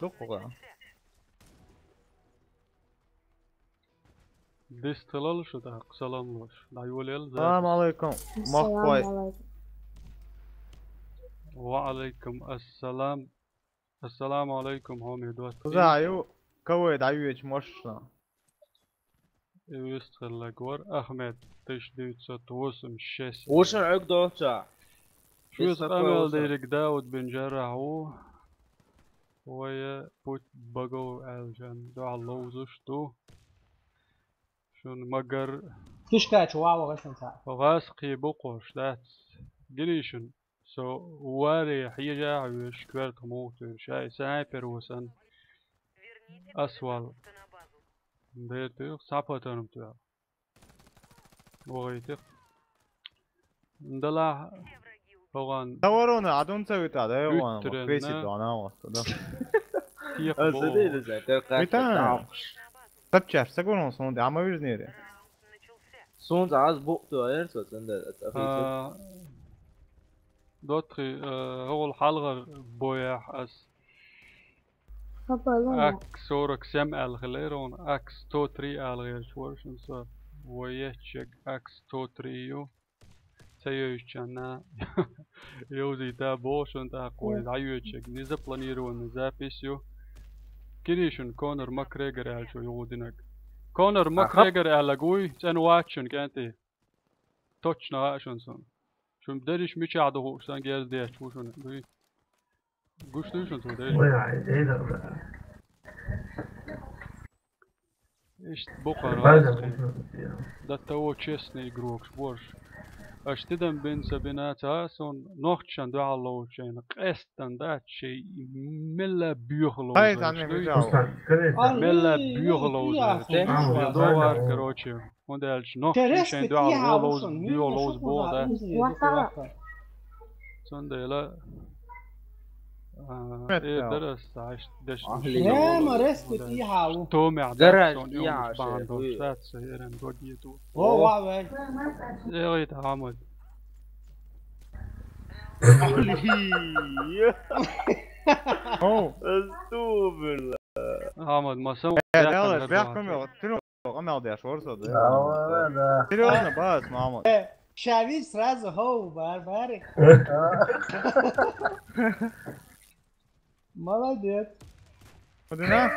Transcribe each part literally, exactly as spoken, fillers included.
Дукха. Дистхилал шу тӀаккха салам луш. ДӀайолел. Салам алейкум. Махкой. Салам алейкум. Ва алейкум ассалам. Ассаламу алейкум, хьоме, доттагӀий. Заю, кавай дӀайоьчу мошна. Юстхилла гор Ахмед, тысяча девятьсот восемьдесят шесть. Вушин Ӏуьг долча. Шуьца къамел дийриг Дауд бин Жаррахь ву. Вая путь богов аьлча дуьхьал ловзуш ду. Шуна магар. Кишкачу ваха ваха шуна ца. ГӀаз кхий бу кхош дац. Гиний шуна. Со варе хьежа а хьоьжуш, коьртах муха туьйра, шай снайпер ву сан. Асвал. Дер туьйх, схьапатанам туьйх. ВогӀийтих. Далахь, хӀогӀан. Товарона, а дун ца вита, да, хӀогӀан, вуьттаренна. Квесит вана, вот, да. Текха бо. Вита. Тапчаш, са гуна, сон, да, ма вирзнери. Сон за аз бу, то, ер, со, сон, да, а, Дотхи, э, хӀокхул хьалхара бояхь ас. Хапа, ла. Ак сорок семь аьлла хилла, ак сто три аьлла гӀерташ вара шуна со. Вай еччиг ак сто три ю. Ца йойтучунна йовзийта боху шуна тӀаккха вай дӀайоьдучиг. Незапланированный запись ю. Кини шуна Конор Макгрегор аьллачо юхадинарг. Конор Макгрегор аьлларг вуй, цӀена вац шуна кӀентий. Точно хаьа шуна цунна. Шун дерриш мичахь ду хууш сан герз детташ ву шуна. Дуй. Гуш дуй шуна цо дерриш? Ой, ай, эй, да, да. Иштта бу кхара. База бу шуна. Да того честный игрокаш борш. Аш тидам бин са бина ца сон нохчан дуьхьал ловчу шайна. Къестан дац шей мелла буьйха ловзаш. Ай, сан дуй. Мелла буьйха ловзаш. Ай, ай, ай, ай. Короче. ХӀунда аьлча нохчий шайн дуьхьал гӀо ловза, буьйха ловза боху, да? Цундела, а, э, дара ас, а, иштта деш. Э, ма респект, ихьа ву. Томехь дац сон юумаш бахьана долуш дац, сан еран дог ету. О, ва, вай. Эгъит Ахьмад. Оу. Астагфирулла. Ахьмад, ма сан. Э, бехкам йола, тину. Къамел деш вара со, да? Да, да. Серьёзно, бац, мама. Э, ша вижу сразу, хов, бар, бар. Молодец. Хадина?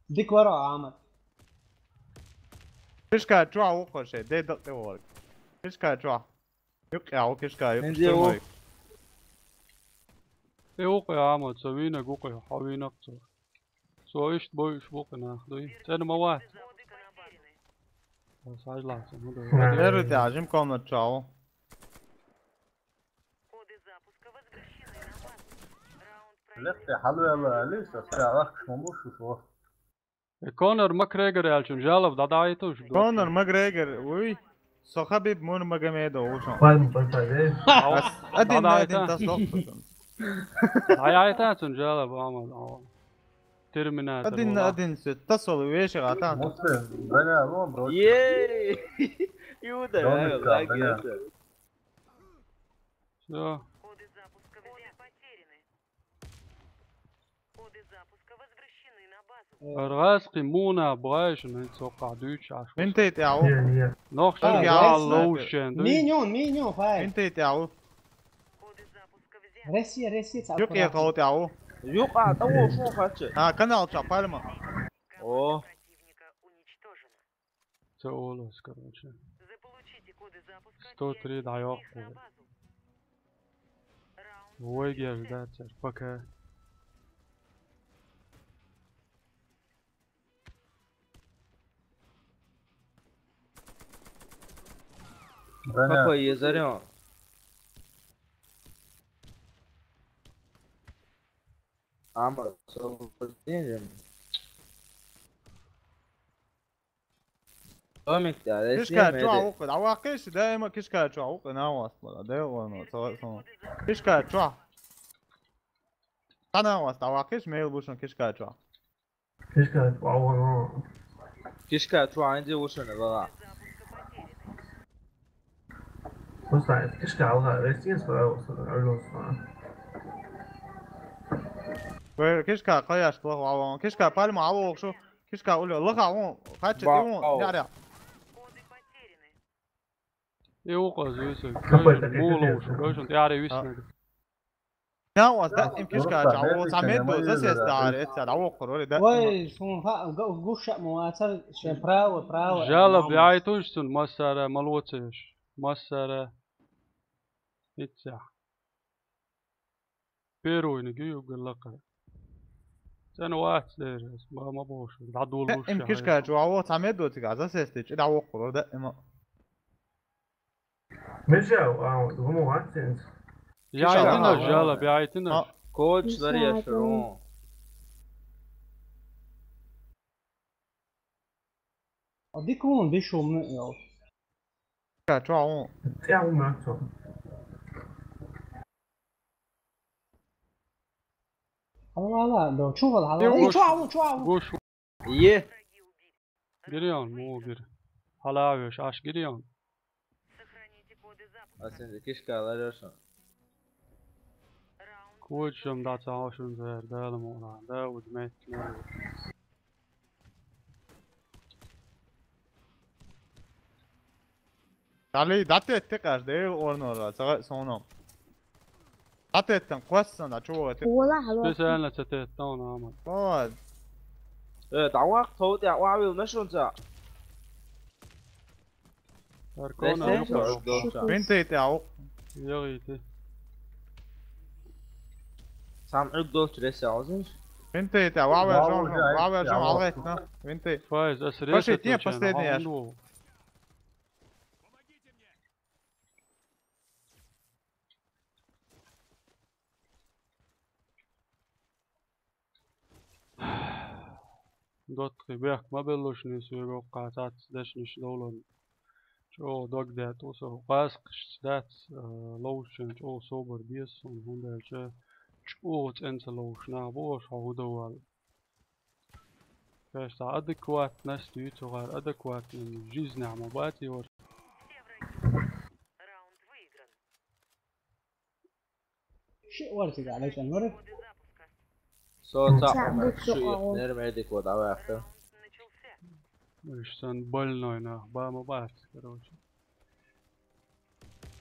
Дика вара, Ахьмад. Кишка чохь ву кхо шайн, де дакъе ворг. Кишка чохь. Юккъехь ву кишка, юккъехь. Хьенде ву? Штурмовик. Э, ву кхо, Ахьмад, со вийнарг ву кхо, хьо вийнарг цо. Со иштта бойуш бу кху нах дуй. ЦӀена ма вац. Ас хьажа лаца, ну да. Первый этаж, им комната чохь ву. Лекхе хьалавелла, Алиса, ша вахкаш ма бу шу шо. Э, Конор Макгрегор аьллачун жалоб дӀадахьийтуш ду. Конор Макгрегор, уй. Со Хабиб Нурмагомедов ву шун. Пальма поставь. Ас, один на один тас лохуш. ДӀаяхьийтацун жалоб, Амал, Амал. Терминатор. Один на один все. Тасол веши гӀатан. Муслим, броня, вон, броня. Ей! Иуда, Домик, ай, броня. Всё. Коды запуска взяты. Коды запуска возвращены на базу. Аргъаскъи муна бгӀайшна цо кхахь дуьйцуш Ӏаш. Мин тӀе тӀехь ву? Нохчий дуьхьал ловшен дуй. Миньон, миньон, хай. Мин тӀе тӀехь ву? Россия, Россия, цхьа. Юккъе кховла тӀехь ву? Юккъа, тӀе ву, шо хача. А, канал чохь пальма. О. Ца олус, короче. Сто три дӀайоккху. Вайгерза дацара. Пока. Броня. Какой езарен? Амма, освобождение. Домик, да, кишка чохь ву кху, дӀаваккхийша, даима кишка чохь ву кху, нагӀас бара, дел вано, цо, цо. Кишка чохь. Цхьа нагӀас дӀаваккхийша, мел бу шун кишка чохь. Кишка чохь ву, но. Кишка чохь, хьанзе ву шуна, вала. Просто кишка алга, рестин справился, пожалуйста. Вай, кишка кхаяш лаха валон. Кишка пальма алох шу. Кишка уля лаха вон. Хача Ба-, ивон. Ау. Яря. И укъаз вису. Капай, так и Мулу капец. Шу. Гошун, яре виснаг. А. Нау аз да им кишка ча. О, цамет до, засес да, аре, ца, да, о, короле, да. Ой, сун ха, гу-, гуша му, а ца, ше право, право. Жала бяйтунш сун масара, малоцеш. Масара. Итца. Первый не гию галака. Цен вац дер, ба ма бош, да дулуш. Им кишка чу, а о, цамет до, тига, засес, чи, да, о, короле, да, има. Мижа, а, гуму ватсенс. Я, Кишка, я, а, жала, бяйтина. А. Коч, Миша, лария, шарун. А дикун, дишум, не, йо. Кишка, чу, а, о. Я, у, на, чу. Ала, ала, до, чу, ала, ала. Эй, чу, а, о, чу, а, о. Гуш. Е. Гирион, му гир. Халавеш, аш гирион. Асен кишка ларёшон. Кучум да цаошун зер, да ламона, да удмет, не. Дали, датет те каш, де орнора, цага соно. Датет тен, квассан, да чего те. Ула, алло. Специально цатет, но, но, ман. Вот. Э, давай, кто у тебя, уавил, нашунца. Таркона, Десен, ёпта. Шуш, шуш. Винтей те, ау. Йоги те. Сам уг долч ресе, аузиш? Винтей те, уавил, жон, жон, уавил, жон, алгет, на. Винтей. Файз, ас ресе. Пошли, не, последний, аш. Дотхи бехк ма беллушни суйго кхацац дешниш довлан. Чо дог дят усо. Къаскш дац, э, лоушен чо собар диес, он хундача чо ценца лоушна бош худовал. Кашта адекватность, ютугар адекватный жизнь ама бати ор. Ши варсига алай чанвар. Со ца Ца, ама бу шу чо их ау. Нерв медик вот авахта. Ишсан больной на, ба ма бат, короче.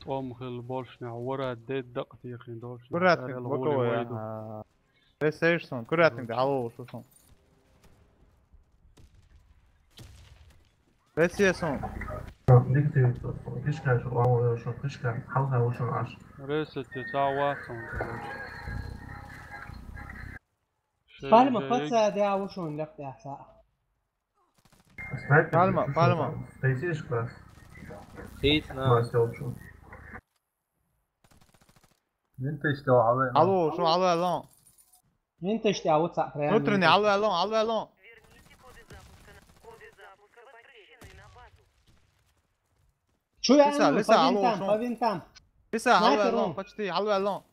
Том хил больше на, вара де дак тихин дольше. Куратник, Арел боковой, гори вайду. Ага. Ресейш сон, куратник, да, алло, что сон. Ресесон. Дикти, кишка, шу, ау, шу, кишка, халха, шу, аш. Ресете, ца ватсон, короче. Шей, Пальма, шей, паца, де, ау, шу, лак, де, са. Снайпер, Пальма, шу, Пальма. Третий класс. Хит, на. Класс, шу. Винтеште алло, алло. Алло, шу алло, алло. Винтеште алло, ца прям. Внутренний, алло, алло, алло, алло. Чё я, Лиса, ну, Лиса, по алло, винтам, шу. По винтам. Лиса, алло, снайпер алло, он. Почти, алло, алло.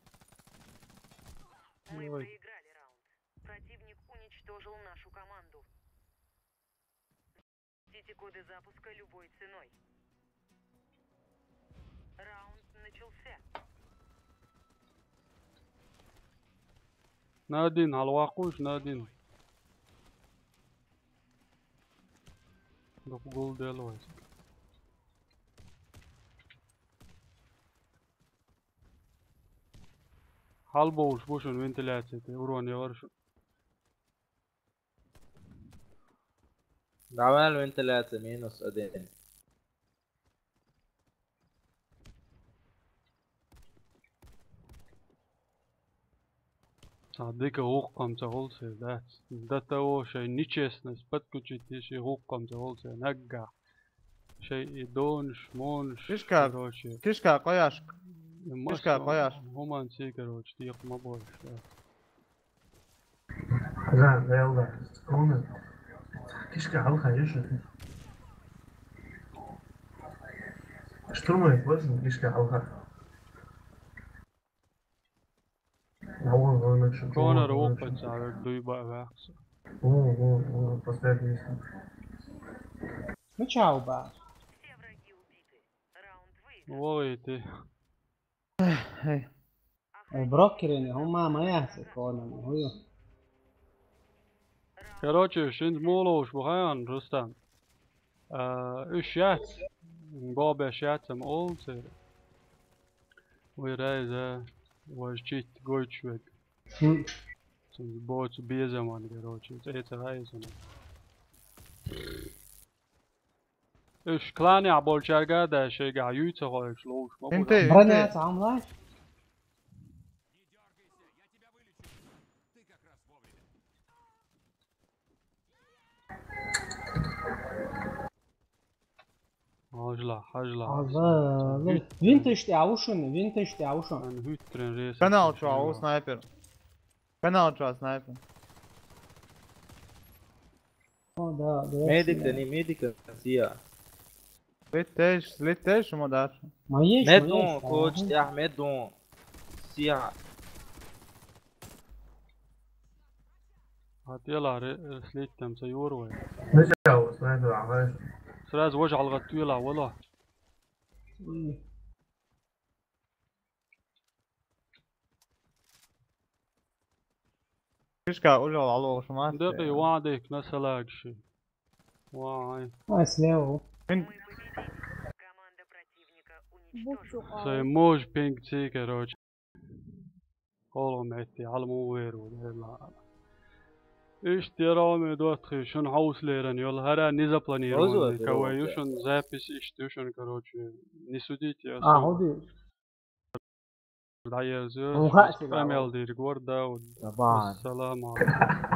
Мы проиграли раунд. Противник уничтожил нашу команду. Введите коды запуска любой ценой. Раунд начался. На один, алвакуш, на один. Док гол делвайс. Халбоуш бушун вентиляцияти, урон ягъаршу. Давай вентиляция минус один. Садика гъукъам цагъулсе, да. До того, что нечестность подключить, ещё гъукъам цагъулсе, нагга. Шей и донш, монш, Кишка, короче. Кишка, къояш. И Кишка, масло, къояш. Гуман си, короче, тиякъ ма болш, да. Да, да, да. Кишка, алха, ещё. Штурмует, вот, кишка, алха. А вон, вон, ещё. Конор вон, вон, опа, ещё. Цавер, дуй ба, вахсу. Вон, вон, вон, последний. Ну, чао, ба. Вой, ты. Эй. Э, брокеры не, хо мама, я се Конор, не, хуё. Короче, шинд мулуш бу хаян, Рустам. А, уж яц, бобеш яц ам олцер. Уй райза, вож чит гойчвек. Хм. Син боц безаман, короче, это райза. Уж клане болчарга да шега юйца хоеш луш. Инте, Броня инте. Там лай. Хажла, хажла. Аза. Винтеште авушун, винтеште авушун. Ан хүйттірен рейс. Канал чуа, ол снайпер. Канал чуа, снайпер. О, да, да. Медик, да не медик, сия. Летеш, летеш, ма дальше. Моей, Медун, моей, коч, ага. Я медун. Сия. Хатела ре-, слить там за юрвой. Сразу вож алгат туела, вала. М. Фишка улёл алу шумас. Дакъи вадик насалагши. Вай. Ай, слева. Ин- Бухчук. Сай мож пинг ци, короче. Холом эти, алму веру, дерла. Ишт яраме дотхи, шун хаус леран, йол хара не запланирован. Розовая кавай, дорога. Шун запись ишт, шун, короче, не судите. А, особо. Ходи. Да, я зю, Уха, шун шега. Камел дир, гвар да, вот. Давай. Ассаламу алейкум.